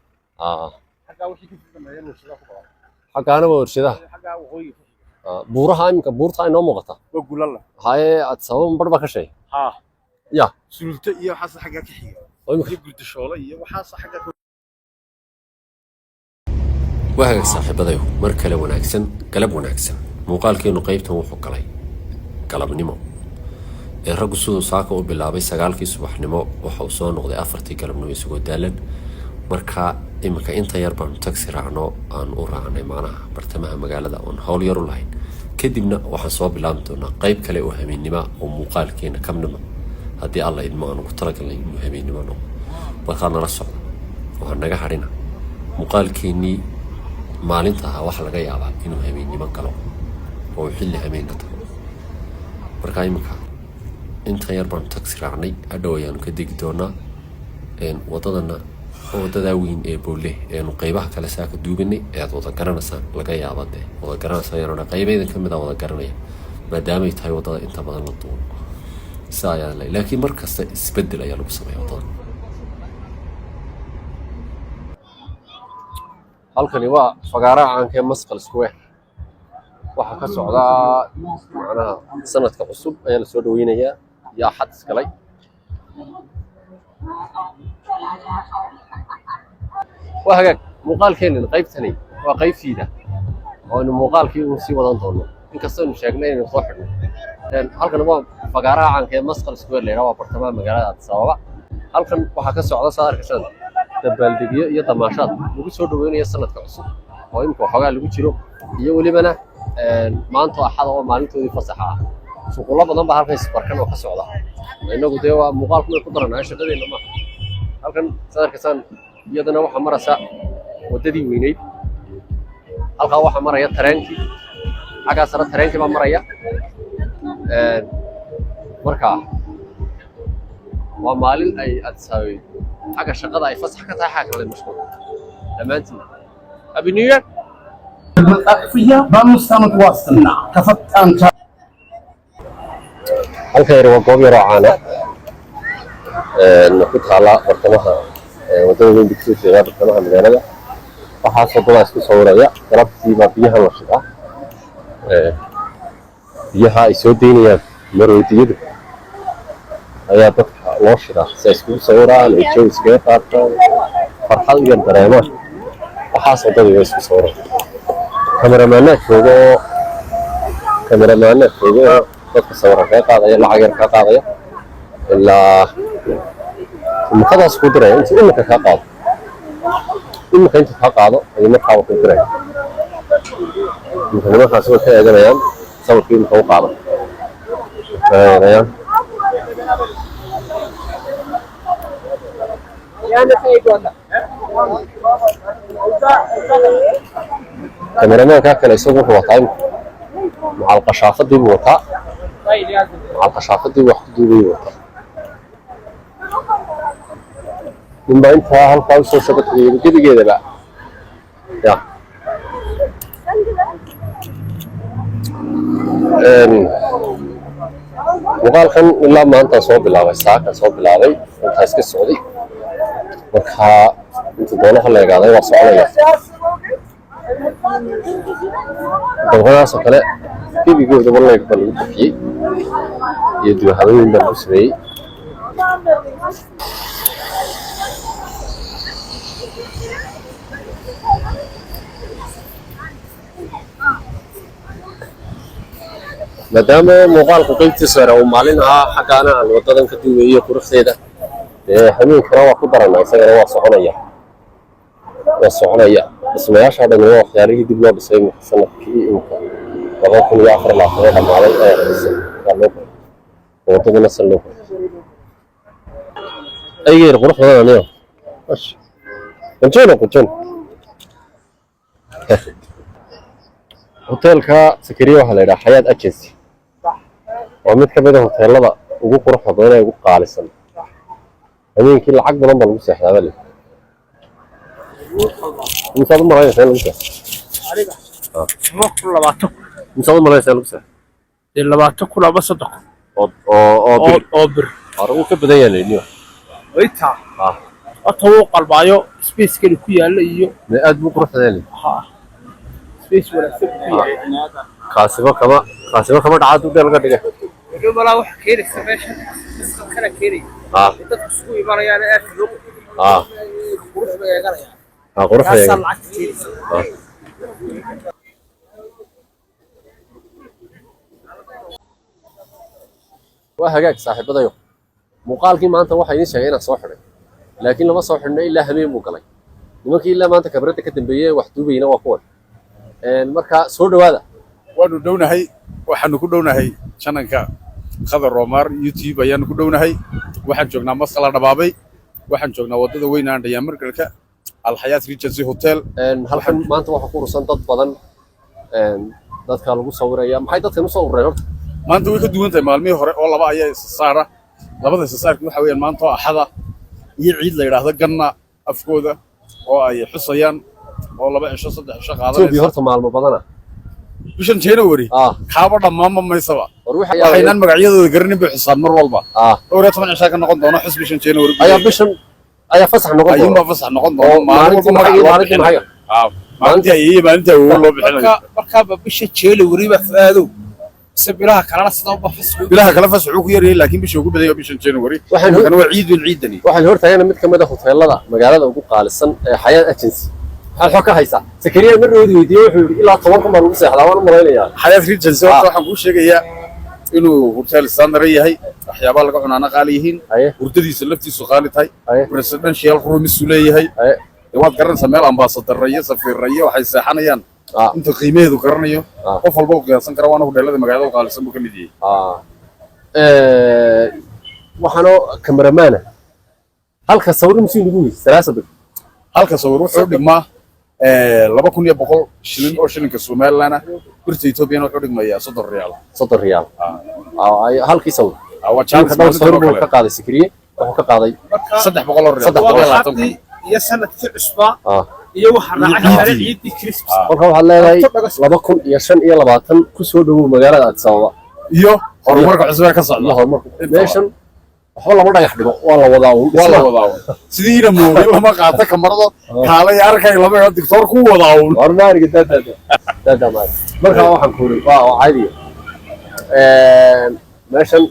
Xaggaa wixii ka sii dambeeyeen warshadaha ku badan. Xaggaana waa warshadaha. Xaggaa waqooyiga ku xiga. Buuraha iminka buurta ay noo muuqata. Waa Gulalla. Haye, Addis Ababa bar baa ka sheegay. Haa. Ya. Sululta iyo waxaas xaggaa ka xiga. Oo imika iyo Gurdashoole iyo waxaas xaggaa ka. Waa hagaag saaxiibadayo, mar kale wanaagsan, galab wanaagsan. Muuqaalkeenu qaybtan wuxuu galay galabnimo ee raggu siduu saaka u bilaabay 9-kii subaxnimo, waxa uu soo noqday 4-tii galabnimo isagoo daalan. Marka iminka inta yar baanu taxi raacno, aan u raacnay macnaha bartamaha magaalada oon howl yar u lahayn. Kadibna waxaan soo bilaabi doonaa qayb kale oo habeennima oo muuqaalkeena kamnima, haddii Alla idmo, aan ugu talagalnay inuu habeennimo noqdo. Markaa nala socda, waxaa naga hadhina muuqaalkeenii maalinta ahaa waxaa laga yaabaa inuu habeennimo galo oo uu xilli habeenka tago. Markaa iminka intan yar baanu taxi raacnay, hadhow ayaanu ka degi doonaa. Wadadana waa wadadaa weyn ee Boole eenu qaybaha kale saa ka duuganay ee aad wada garanaysaan. Laga yaaba dee wada garanaysaan yarona, qaybaydan ka mid a wada garanaya, maadaamay tahay wadada inta badan la duubo. Sidaa ayaa le, laakiin mar kasta isbedel ayaa lagu sameeya wadada. Halkani waa fagaaraha caanka ee Masqal Square. Waxaa ka socdaa macnaha sanadka cusub ayaa lasoo dhaweynayaa iyo Axad isgalay. Waa hagaag, muuqaalkeennan qaybtani waa qaybtiida oo aynu muuqaalkii uun sii wadan doono, inkastoo aynu sheegnay inaynu soo xidhno. Halkan waa fagaaraha caanka ee Masqal Square la yidhaha, waa bartamaha magaalada Addis Ababa. Halkan waxaa ka socda, saad arkaysaan, dabaaldegyo iyo damaashaad lagu soo dhaweynayo sanadka cusub oo imika waxoogaa lagu jiro iyo welibana Maanta oo Axada oo maalintoodii fasaxa ah, shuqullo badan baa halkan isbarkan oo ka socda. Innagu dee waa muuqaalku way ku daranahay, shaqadeenna maaha. Halkan saad arkaysaan iyadana waxaa maraysa waddadii weyneyd. Halkaa waxaa maraya tareenkii, xaggaa sare tareenkii baa maraya. Marka waa maalin ay Addis Ababa xagga shaqada ay fasax ka tahay, xagga kale mashquul. Dhammaantiin happy new year. ክፍያ በ5 ዓመት ዋስትና ከፈጣን Halkan yar waa goob yaroo caana ku taala bartamaha waddada weyn bay kasoo jeedaa, bartamaha magaalada. Waxaasoo dadaa isku sawiraya. Galabtii baa biyahan la shidaa. Biyaha ay soo daynayaan maroodiyadu ayaa dadka loo shidaa si ay iskugu sawiraan, ay jawi iskaga qaataan, farxad iyo dareemaan. Waxaasoo dadii way isku sawiraan. Kameramaanaa jooga oo kameramaanaa jooga oo dadka sawirka kaga qaadaya, lacag yar kaa qaadaya, ilaa imikadaas kuu diraya. Intuu imika kaa qaado, imika intuu kaa qaado ayuu markaaba kuu diraya. Imika nimankaasi way ka eeganayaan sawirkii imika u qaado, ka eeganayaan. Kameramaankaa kale isagu wuxuu wataa imika macal qashaafadii buu wataa, macal qashaafadii wax ku duubayuu wataa. Ninbaa intaa halkaa usoo shaqo tagay gebigeedaba ya. Muuqaalkan ilaa maanta soo bilaabay, saaka soo bilaabay, intaa iska socday. Marka inta doonaha la egaaday waa soconaya. Dabaqadaas oo kale gebigoodaba leeg baa lagu bixiyey iyo duwahabooyin baa lagu sameeyey. Maadaama muuqaalku qeybtiisa hore uu maalin ahaa, xaggaana aan wadadan ka duubayo quruxdeeda, dee hameenkana waa ku daranaa, isagana waa soconaya, waa soconaya. Dhismayaasha dhan waa waxyaalihii dib loo dhisay imika sanadkii imika 2024 ee dhammaaday ayaa la dhisay, waa loo qoray oo waddadana san loo qoray. Aygeer qurux badan aniyo mash qunjono qunjon. Hoteelka Sakariya waxaa la yidhaha Xayaat Agency, waa mid ka mid a hoteelada ugu quruxda badan ee ugu qaalisan. Habeenkii lacag badan baa lagu seexdaa bale. Misaad u malaynaysaa in lagu seexdo? Aniga? Ah. 20,000. Misaad u malaynaysaa in lagu seexdo? Dee 20,000 ama 30,000. Oo bir. Oo bir. Hore wuu ka badan yahay layidhi. Intaa. Ah. Horta wuu qalbaayo spacekani ku yaalla iyo Mee aad buu qurux badan yahay. Ha, space wanaagsan ku yaalla. Kaasiba kama dhaca duu laga dhigay. Wuxuu malaa waxa keenaysa meesha isqalkana keenaya dadku isugu imanayaan aadka loo quruxda eeganayaan. Ah, quruxda Taasaa eegan. lacagta keenaysa. Ah. Waa hagaag saaxiibadayo, muuqaalkii maanta waxaa idiin sheegay inaan soo xidhay, laakiin lama soo xidhno, ilaa habeen buu galay. Nimankii ilaa maanta kamarada ka dambeeyey wax duubayna waa kuwan. Marka soo dhawaada. Waanu dhownahay, waxaanu ku dhownahay channelka Khadar Romar YouTube ayaanu ku dhownahay. Waxaan joognaa Masqala Dhabaabay, waxaan joognaa waddada weyn aan Dhayaamargalka, Alxayaat Regency Hotel. Halkan maanta waxaa ku urursan dad badan. Dadka lagu sawiraya, maxay dadkan usoo urureen horta? Maanta way ka duwan tahay maalmihii hore oo laba ayaa isa saara. Labada isa saarki waxa weeyaan maanta oo Axada iyo ciid la yidhaahdo Ganna afkooda oo ay xusayaan oo 2 cisho 3 cisho Etoobiya qaadanaysa. Horta maalmo badana. Bishan January kaaba dhammaanba maysaba. War waxa Waxaynaan magacyadooda garanin bay xusaan mar walba. Dhowr iyo toban cishaa ka noqon doono xus bishan January. Ayaa bishan ayaa fasax noqon doona. Ayuunbaa fasax noqon doona. Oo maalin maalintii walba magac maxay loo maalintii bixinayo. maxay? Ah, maalintii ayeeye, maalintii awoowe loo bixinayo. Markaaba bisha January ba Fuaadow, mise bilaha kalena sidaa uba fasxu? Bilaha kale fasax uu ku yaryahay, laakiin bisha ugu badan waa bishan January. Kana waa ciidun ciidani. Waxaan hortaagana mid ka mid a hoteelada magaalada ugu qaalisan ee Xayaat Agency. Maxaad xog ka haysaa Sakariya? Mar roodi weydiiyey, wuxuu yidhi ilaa 10,000 baa lagu seexdaa, waan u malaynayaa. Xayaat Regency horta waxaan kuu sheegayaa inuu hotel standard yahay, waxyaabaha laga cunaana qaali yihiin, hurdadiisa laftiisu qaali tahay, presidential rooms uu leeyahay. Dee waad garanaysaa meel ambaasadar iyo safiirra iyo waxay seexanayaan. Inta qiimaheedu garanayo, qof walba u qiyaasan kara, waana hudheelada magaalada u qaalisan buu ka mid yahay. Waxaanoo kameramaana halka sawir musii nagu yidhi 3 bir. Halka sawir wuxuu dhigmaa 2100 shilin oo shilinka Somaliland ah. Birta Ethoobiana wuxuu dhigmayaa 30 riyaal. 30 riyaal halkii sawir. Waa Ninka chance dhowr sawir maalintan oo buu kale. ka qaaday Sikriye, wuxuu ka qaaday 300 oo riyaal. 320. 220,000. Iyo sanadkii cusbaa iyo waxa iyo raacay kale ciiddii. Ciiddii Christmas. Kolka waxaad leedahay 2025 ku soo dhowow magaalada Addis Ababa. Iyo horumarka cusub ee ka iyo socda horumarku Intaba. Meeshan waxba lama dhagax dhigo, waa la wadaa uun. Waa la Dhismaha. wadaa uun. Sidii ina moogay lama qaato kamarado kaalay arkay lama dictoor ku wadaa uun. War maariga daada maari. Marka waxaan ku uri waa caadiya. Meeshan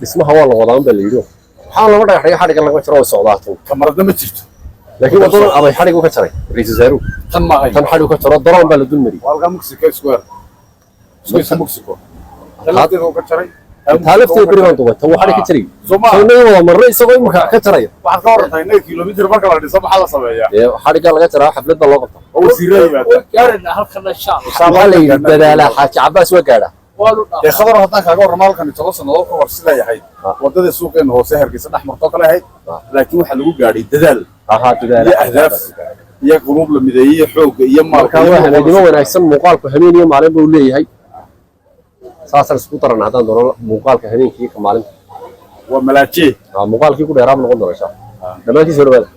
dhismaha waa la wadaa un baa la yidhi, waxaa lama dhagax dhigo, xadhigga lagama jaro, way socdaa. Kamaradna ma jirto. Laakiin wadadan aday xadhig u ka jaray ra'iisul wasaaruhu. Tan ma ahayn. Tan xadhig u ka jaro, daroon baa la dul mariyey. Waa halkaa Mexico Square, Square Mexico tan lafteeda uu ka jaray. Taa lafteeda beri baan duubay, tan waa xadhig ka jaray. Soo ma Soo inaga wada marnay isagoo imika ka jaraya. Waxaad ka warantahay innaga kilomitir marka la dhiso maxaa la sameeyaa? Dee xadhiggaa laga jaraa, xaflad baa loo qabtaa. Oo wasiirada yimaada. Way gaarayna halkan insha Allah. Waxaa la yidhi dadaalaa Xaaji Cabaas waa gaadhaa. Waanu dhaaf. Dee Khadar, haddaan kaaga warramo, halkan 10 sannadood ka hor siday ahayd waddada suuqeena hoose Hargeysa dhex martoo kale ahayd, laakiin waxaa lagu gaadhay dadaal Ahaa, dadaala. iyo ahdaaf iyo quluub la mideeyey iyo xoogga iyo maalka Marka iyo waa habeenimo wanaagsan. Muuqaalku habeen iyo maalin buu leeyahay, saasaan isku daran haddaan doono muuqaalka habeenkii ka maalinta. Waa malaajee. Muuqaalkii ku dheeraaba noqon doona insha Allah. Dhammaantiin soo dhawaada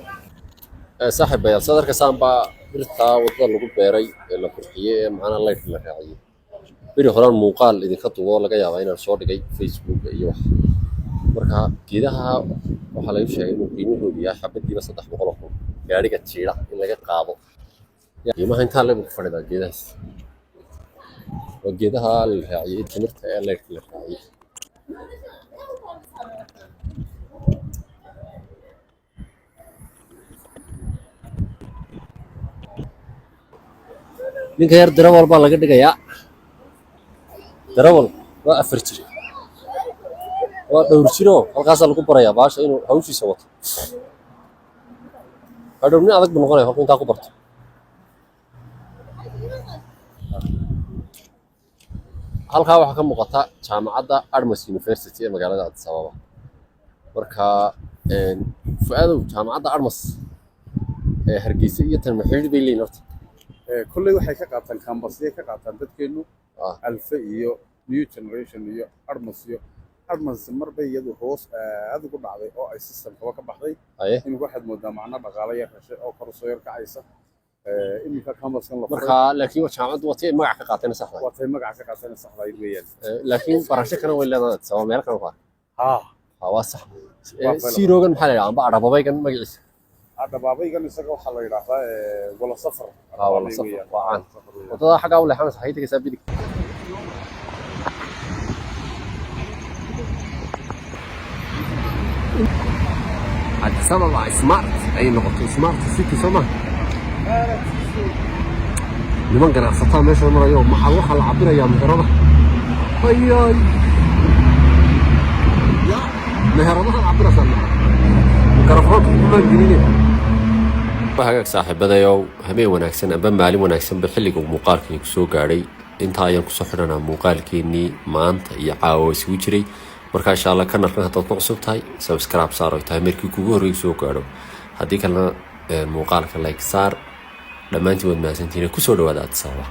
saaxiibayaal. Saad arkaysaan baa dhirtaa waddada lagu beeray ee la qurxiyey ee macnaha laydhka la raaciyey. Beri horaan muuqaal idinka dubo, laga yaabaa inaan soo dhigay Facebook iyo wax. Marka geedaha waxaa lagu sheegay inuu qiimahoodu yahay xabadiiba 300,000. Gaadhiga jiidha in laga qaado qiimaha intaa lebu ku fadhidaa. Geedahaas waa geedaha la raaciyey timirta ee laydhka la raaciyey. Ninka yar darawal baa laga dhigayaa. Darawal waa 4 jir, waa dhowr jiroo, halkaasaa lagu barayaa baasha inuu hawshiisa wato. Hadhow nin adag buu noqonaya kolku intaa ku barto. Halkaa waxaa ka muuqata jaamacadda Admas University ee magaalada Addis Ababa. Marka Fu-aadow, jaamacadda Admas ee Hargeysa iyo tan maxidhi bay leeyihin horta? Kolley waxay ka qaataan campusyay ka qaataan dadkeenu, Alfa iyo New Generation iyo Admas. Iyo Admas marbay iyadu hoos aad ugu dhacday oo ay systemkaba ka baxday. Iminka waxaad moodaa macno dhaqaale yar heshay oo kor soo yar kacaysa. Iminka campuskan la furay. Marka laakiin waa jaamacaddu waa tii ay magac ka qaateen, saxda? Waa tay magaca ka qaateen, saxdayd weeyaan. Laakiin barasho kana way leedahay Addis Ababa, meel kale ku ark. Ha. Waa sax. Waa fayla. Siirogan maxaa la yidhaha amba adhababaygan magaciisa? Adhabaabaygan isaga waxaa la yidhaahdaa wala safar. Wala safar, waa caan. Wadada xaggaa u leexanaysa waxay tegaysaa bidig. Addis Ababa smart ayay noqotay, smart city, soo maha? Niman ganacsataa meesha marayo, maxaa waxaa la cabirayaa meherada. Ayay ya meheradaha la cabiraysaa, mikrofoonka kumaan geline. Hagaag saaxiibadayow, habeen wanaagsan amba maalin wanaagsanba xilliga uu muuqaalkani kusoo gaadhay. Intaa ayaan kusoo xidhanaa muuqaalkeenii maanta iyo caawa isugu jiray. Marka insha Allah kanalkan haddaad ku cusub tahay, subscribe saar oy tahay markii kugu horreey soo gaadho. Haddii kalena muuqaalka like saar. Dhammaantiin waad mahadsantihiin. Kusoo dhawaada Addis Ababa.